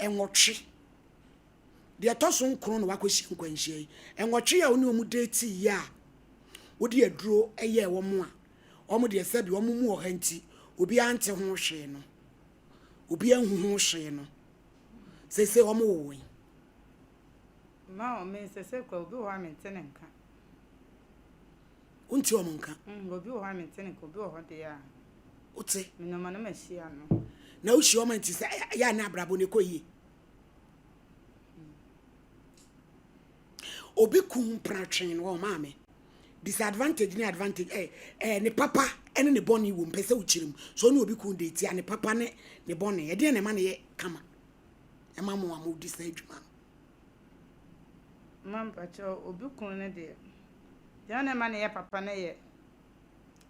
Nwɔtwe. Deɛ ɛtɔ so nkron na wakɔhyia nkwanhyia yi. Nwɔtwe a wo ne wɔn deetiiɛ a wode aduro yɛɛ wɔn a, wɔn deɛ sɛbi wɔn mu ɔha nti, obiara nte ho hwee no. Obiara nhu ho hwee no. Seesei wɔn wɔ wɔ yi. Ma wɔn, seesei koraa obi wɔ hɔ a mente ne nka. Wonte wɔn nka? Mm, obi wɔ hɔ a mente ne nka, obi wɔ hɔ deɛ a. Wote? Menam a na mahyia no. Na wohyia wɔn nti sɛ ɛyɛ a na abrabɔ no ɛkɔ yie. Obi kun mpena twe no wɔn maame. Disadvantage ne advantage ɛ eh, eh, ne papa ne ne bɔne wɔ mpɛ sɛ wokyerɛ mu. So ne obi kun de tia ne papa ne ne bɔne. Ɛdeɛn na ɛma no yɛ kama? Ɛma mo a modi saa adwuma no. Ma mpakyɛw obi kun no deɛ, deɛ na ɛma no yɛ papa no yɛ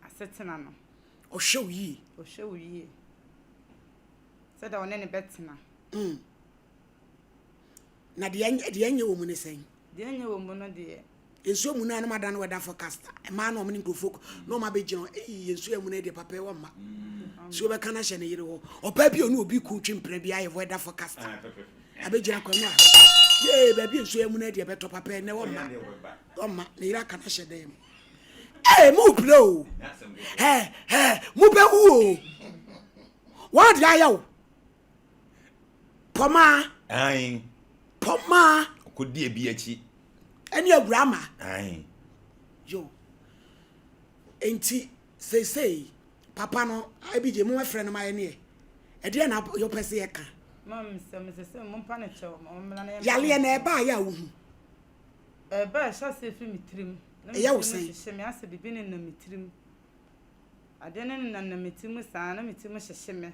asetena no. Ɔhwɛ wo yie. Ɔhwɛ wo yie. Sɛdeɛ ɔne no bɛtena. Mm. Na deɛ deɛ ɛnyɛ wɔ mu ne sɛn? Deɛ ɛnyɛ wɔ mu no deɛ. Nsuo mu no a na madan weather forecaster. Mmaa na wɔn ne nkurɔfoɔ na wɔn abɛgyina hɔ. Eyi nsuo yɛ mu no deɛ papa yi wɔ mma. Nsuo bɛka no ahyɛ ne yere hɔ. Ɔbaa bi a ɔne obi ko twe mpena bi ayɛ weather forecaster. Abɛgyina kwan mu a. Yee baabi a nsuo yɛ mu no deɛ bɛtɔ papa yi nɛ wɔ mma. Wɔ mma ne yere aka no ahyɛ dan mu. Ee mo pere o. Hɛ hɛ mo bɛwu o. Wɔn de ayɛ o. Pɔmaa. Ae. Pɔmaa. Ɔkɔdi ebi akyi. Ɛne awura ma. Ae. Yo. Enti seesei papa no abigye mo mɛfrɛ no ma yɛ neɛ. Ɛdeɛ na yɛpɛ sɛ yɛka. Ma mesɛ mesɛ sɛ mompa ne kyɛw ma ɔmmra na yɛmpa. Yaleɛ na ɛbaa yɛ a wohu. Ɛbaa ɛhyɛ aseɛ firi me tirim. Na me Ɛyɛ wo tirim sɛn? hyehye me asɛ biribi nenam me tirim. Adeɛ no nenam me tirim saa na me tirim hyehye me.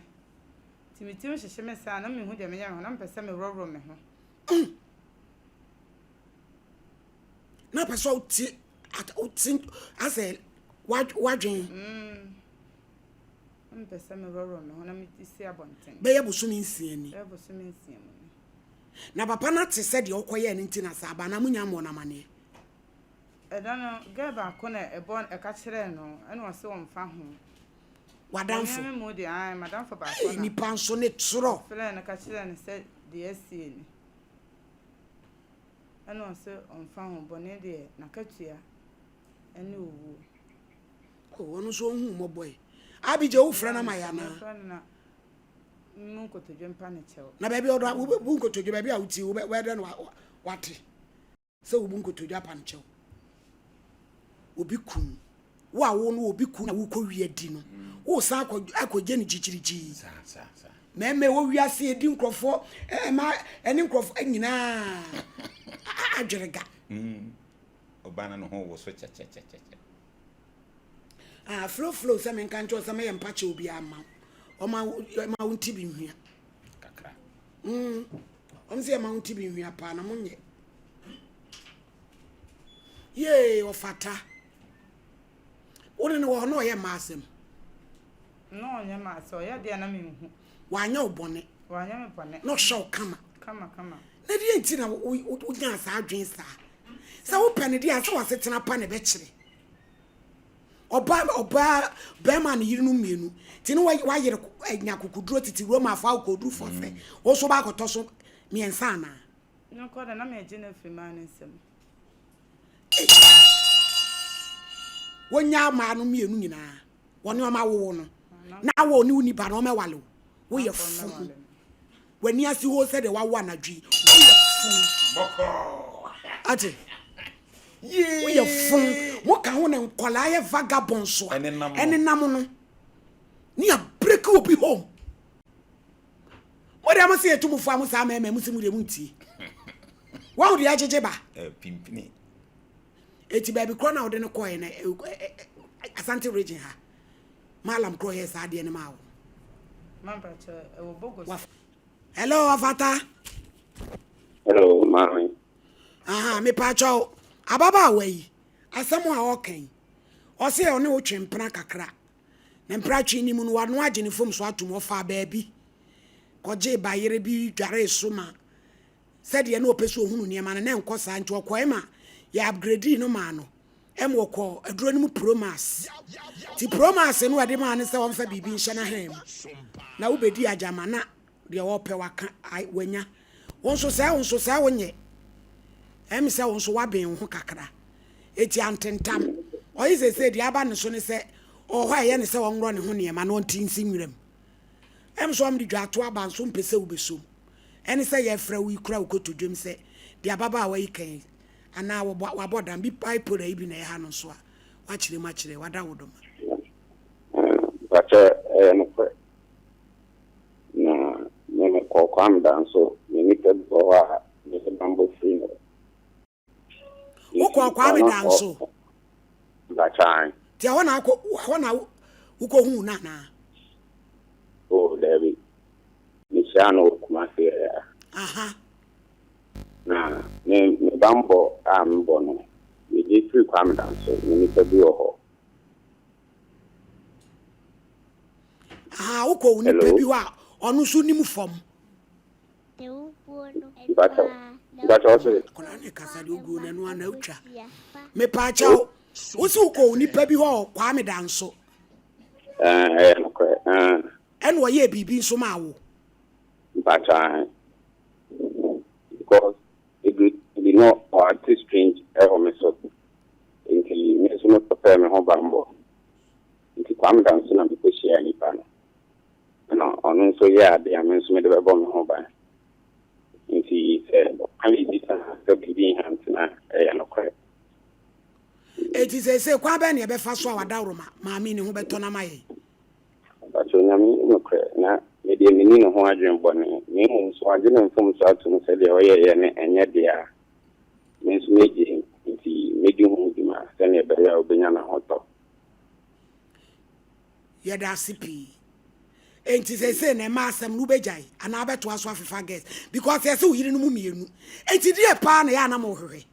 Nti me tirim hyehye me saa na menhu deɛ menyɛ me ho na mepɛ sɛ meworɔworɔ me ho. Na pɛ sɛ wote wote asɛ wadwen. Mm. Na mepɛ sɛ meworɔworɔ me ho na mede si abɔnten. Bɛyɛ bosome nsia ni. Bɛyɛ bosome nsia mu ni. Na papa no ate sɛ deɛ wokɔyɛɛ no nti na saa aba na monya mmɔɔ no amaneɛ. Ɛda no girl baako na ɛbɔ ɛka kyerɛɛ no ɛna ɔse ɔmfa ho. W'adamfo. Ɔne me mu deɛ ae m'adamfo baako na. Nipa nso ne torɔ. Ɔfrɛɛ no ka kyerɛɛ no sɛ deɛ asie ni. Ɛna ɔse ɔmfa ho bɔne deɛ n'akatua ɛne owuo. Oh ɔno nso ɔnhu mmɔbɔ ɛ. Abigye wo frɛ no ama yɛ anaa? Mɛfrɛ no na mmu nkotodwe mpa ne kyɛw. Na baabi a ɔdɔ wo bu nkotodwe baabi a wotie wobɛyɛ dɛn na wate. Sɛ wobu nkotodwe apa no kyɛw. Obi kum wo a wo no obi kum na wokɔ wia di no. Wosan akɔ akɔgye no gyigyirigyii. Mɛmɛ wɔ wiase edi nkurɔfoɔ ɛma ɛne nkurɔfoɔ nyinaa adwerega. Ɔbaa na ne ho woso kyɛkyɛkyɛkyɛ. Ah, flow flow sɛ menka nkyɛw sɛ mɛyɛ mpa kyɛw biara ma wo. Ɔma ɛma wo nti bi nhwia. Kakra. Ɔm sɛ ɛma wo nti bi nhwia paa na monyɛ. Yee, ɔfata. Wo ne no wɔ hɔ na ɔyɛ mmaa asɛm. Na ɔnyɛ mmaa asɛm, ɔyɛ deɛ na menhu. Wanyɛ wo bɔne. Wanyɛ me bɔne. Na ɔhyɛ wo kama. Kama kama. Na deɛ nti na wonyaa saa adwene saa? Sɛ wopɛ no deɛ a, sɛ w'asetena pa na ɛbɛkyerɛ. Ɔbaa ɔbaa bɛrima ne yerenom mmienu nti ne wayere anya akokoduro tete Romafoɔ akokodurufoɔ sɛ wo nso wobɛakɔtɔ so mmiɛnsa anaa? Nokorɛ na megye no afiri mmaa no nsam. Wonyaa mmaa no mmienu nyinaa, wɔne wɔn awowo no, na wo ne wo nipa no wɔmɛwale wo. Woyɛ fo. W'ani ase hoo sɛ deɛ wawo anadwo yi. Woyɛ fo. Ate? Woyɛ fo. Moka ho na nkwadaa yɛ vagabond so a ɛnenam no. Ne yɛ break obi home. Mo deɛ mo se yɛtu mo fo a mo saa mɛɛmɛ mo se mo deɛ mo ntie. Wɔn deɛ agyegye ba. Pimpini. Eti baabi korɔ na wɔde no kɔɛ no Asante region ha. Malam korɔ yɛ saa adeɛ no maa wo. Hello Ɔfata. Hello maame. Aha mepaakyɛw ababaawa yi asɛm a ɔka yi ɔse ɔne wo twe mpena kakra. Na mpratwe no mu no, wano agye ne fam so atom. Ɔfaa baabi kɔgyee bayerɛ bi dwaree so ma sɛdeɛ na ɔpɛ sɛ ɔhunu nneɛma no na ɛnkɔ saa nti ɔkɔe ma yɛ upgradii no maa no ɛma ɔkɔɔ aduro no mu promax. Nti promax no ɛde maa no sɛ ɔmfa biribi nhyɛ n'ahan mu na wobɛdi agyama na. Deɛ ɔpɛ waka ai wanya. Wo nso sɛɛ wo nso sɛɛ wonyɛ. Ɛyɛ me sɛ wo nso woaben wo ho kakra. Eti antentam. Ɔye seesei deɛ aba ne so ne sɛ ɔwɔ hɔ a ɛyɛ ne sɛ ɔnworɔ ne ho nneɛma na ɔnte nsi nwura mu. Ɛyɛ me sɛ wɔde dwaato aba nso wompɛ sɛ wobɛsɔ mu. Ɛne sɛ yɛrefrɛ wo yi kura wo kotodwem sɛ deɛ ababaawa yi ka yi anaa wɔbɔ wabɔ dam bi bipolar yi bi na ɛha no nso a woakyerɛ mu akyerɛ wada wo dɔ ma. Mpakyɛ ɛyɛ nokorɛ. Na me mekɔɔ Kwame Danso, me nipa bi wɔ hɔ a mede bambɔ firi no. Wokɔɔ Kwame Danso? Mpakyɛ. Nti ɛhɔ na akɔ ɛhɔ na wokɔhuu no anaa? Oh, daabi. Mehyiaa no wɔ Kumasi area. Aha. Na me me bambɔ a mebɔ no, megye firi Kwame Danso, me nipa bi wɔ hɔ. Aha, wokɔ wo nipa bi hɔ a ɔno nso nim fam. Akwadaa ne kasa deɛ oguo n'ano ana otwa. Mepaakyɛw, wosi wokɔ wo nipa bi hɔ Kwame Danso. Ɛyɛ nokorɛ. Ɛna ɔyɛɛ biribi nso maa wo. Mpakyɛw, because edu bi no ɔate strange ɛwɔ me so. Nti me nso mekɔpɛɛ me ho bammɔ. Nti Kwame Danso na mekɔhyiaa nipa no. Ɛna ɔno nso yɛɛ ade a me nso mede bɛbɔ me ho ban. Nti sɛ ɔka biribi saa sɛ biribi nha ntena a, ɛyɛ nokorɛ. Enti seesei kwan bɛn na yɛbɛfa so a w'adaworoma maame ne ho bɛtɔ no ama yɛn? Mpakyɛw, Nyame nim nokorɛ, na me deɛ menni ne ho adwene bɔne, na mmom sɛ wagye ne mfomsoɔ atom sɛ deɛ ɔyɛeɛ no ɛnyɛ dea a, me nso mɛgye, nti mɛdi ho dwuma sɛdeɛ ɛbɛyɛ a ɔbɛnya n'ahotɔ. Yɛda ase pii. Enti seesei na ɛma asɛm no wobɛgyae anaa wobɛtoa so afefa girls because yɛse wo yerenom mmienu. Enti deɛ paa na ɛyɛ a na mohwehwɛ?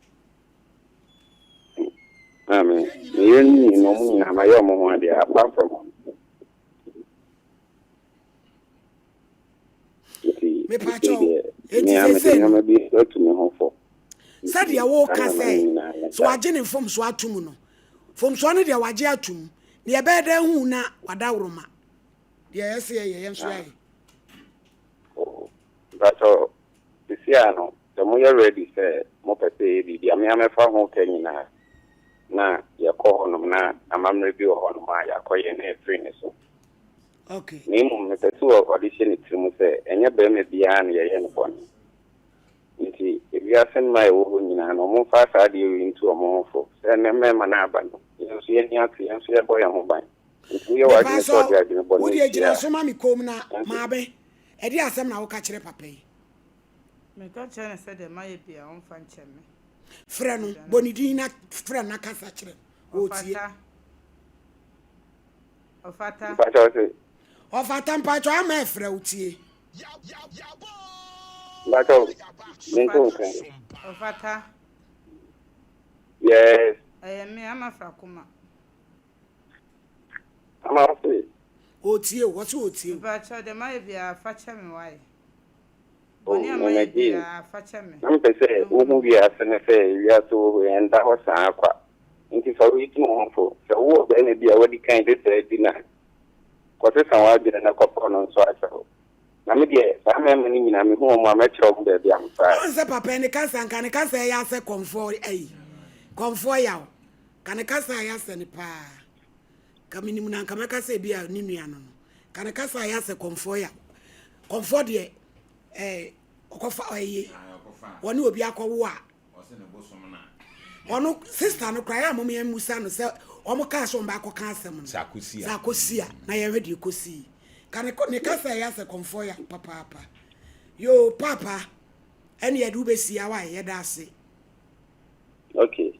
Maame, me yerenom mmienu wɔn nyinaa mayɛ wɔn ho adeɛ apart from wɔn. Nti Mepaakyɛw, deɛ enti me a mede seesei no nneɛma bi atu me ho fo. sɛdeɛ woka sɛ sɛ wagye ne mfomsoɔ ato mu no, mfomsoɔ no deɛ wagye ato mu, na yɛbɛyɛ dɛn ahu na wadaworoma deɛ ɛyɛ sɛ yɛyɛ yɛn nso yɛayɛ. Mpakyɛw, sisi a no, sɛ moyɛ ready sɛ mopɛ sɛ yɛyɛ biribi a, me ara mɛfa ho ka nyinaa na yɛkɔ hɔnom na amammerɛ bi wɔ hɔnom a yɛakɔyɛ na yɛafiri ne so. Okay. Na mmom mepɛ sɛ ɔde hyɛ ne tirim sɛ ɛnyɛ barima biara na yɛyɛ no bɔne. Nti wiase mmaa a ɛwɔ hɔ nyinaa no, wɔmfa saa adeɛ wei ntu wɔn ho fo sɛ nnɛ mmarima no aba no, yɛn nso yɛn ani ate, yɛn nso yɛbɔ yɛn ho ban. Nti woyɛ w'adwene sɛ ɔde adwene bɔne Wo deɛ hyia gyina a, so ma me komm na nanso. Maame, ɛdeɛ asɛm na woka kyerɛ papa yi? Meka kyerɛ no sɛ deɛ mayɛ biara ɔmfa nkyɛ me. Frɛ no, bɔ ne din na frɛ no na kasa kyerɛ no. Ɔretie. Ɔfata. Ɔfata. Mpakyɛ wo se? Ɔfata mpakyɛ ama ɛfrɛ wo tie. Mpakyɛ wo, mente wo nka. Ɔfata. Yes. Ɛyɛ me, Ama Frakoma. Ama wo se? Ɔretie wo, ɔse ɔretie wo. Mpakyɛ deɛ mayɛ biara fa kyɛ me wai. Oh, Bɔne a Nana mayɛ Jane, biara fa kyɛ me. na mepɛ sɛ wohu wiase no sɛ wiase wɔ hɔ yi, ɛnda hɔ saa kwa. Nti fa wei tu wo ho fo. Sɛ wowɔ barima bi a wadi kan de saa adi no a, kɔsesa w'adwene na kɔfa ɔno nso ahyɛ hɔ. Na me deɛ, saa mmarima no nyinaa, mehu wɔn a, mɛkyerɛ wɔn baabi a mefaeɛ. Woahu sɛ papa yi ne kasa nka ne kasa ɛyɛ asɛ kɔmfoɔ ayi kɔmfoɔ yaw ka ne kasa ayɛ asɛ ne paa ka menim na nka mɛka sɛ ebi a ne nua no no ka ne kasa ayɛ asɛ kɔmfoɔ yaw kɔmfoɔ deɛ ɛɛ ɔkɔfa ɛyɛ wɔne obi akɔwo a ɔno sista no koraa yɛ a mom yɛn musa no sɛ wɔn kaa sɛ wɔn baakɔ ka asɛm no sɛ akosi a sɛ akosi a na yɛhwɛ deɛ ekosi ka ne ne kasa ɛyɛ asɛ kɔmfoɔ yaw papaapa yoo paapa ɛne yɛde wobɛsi awa yɛda ase. Okay.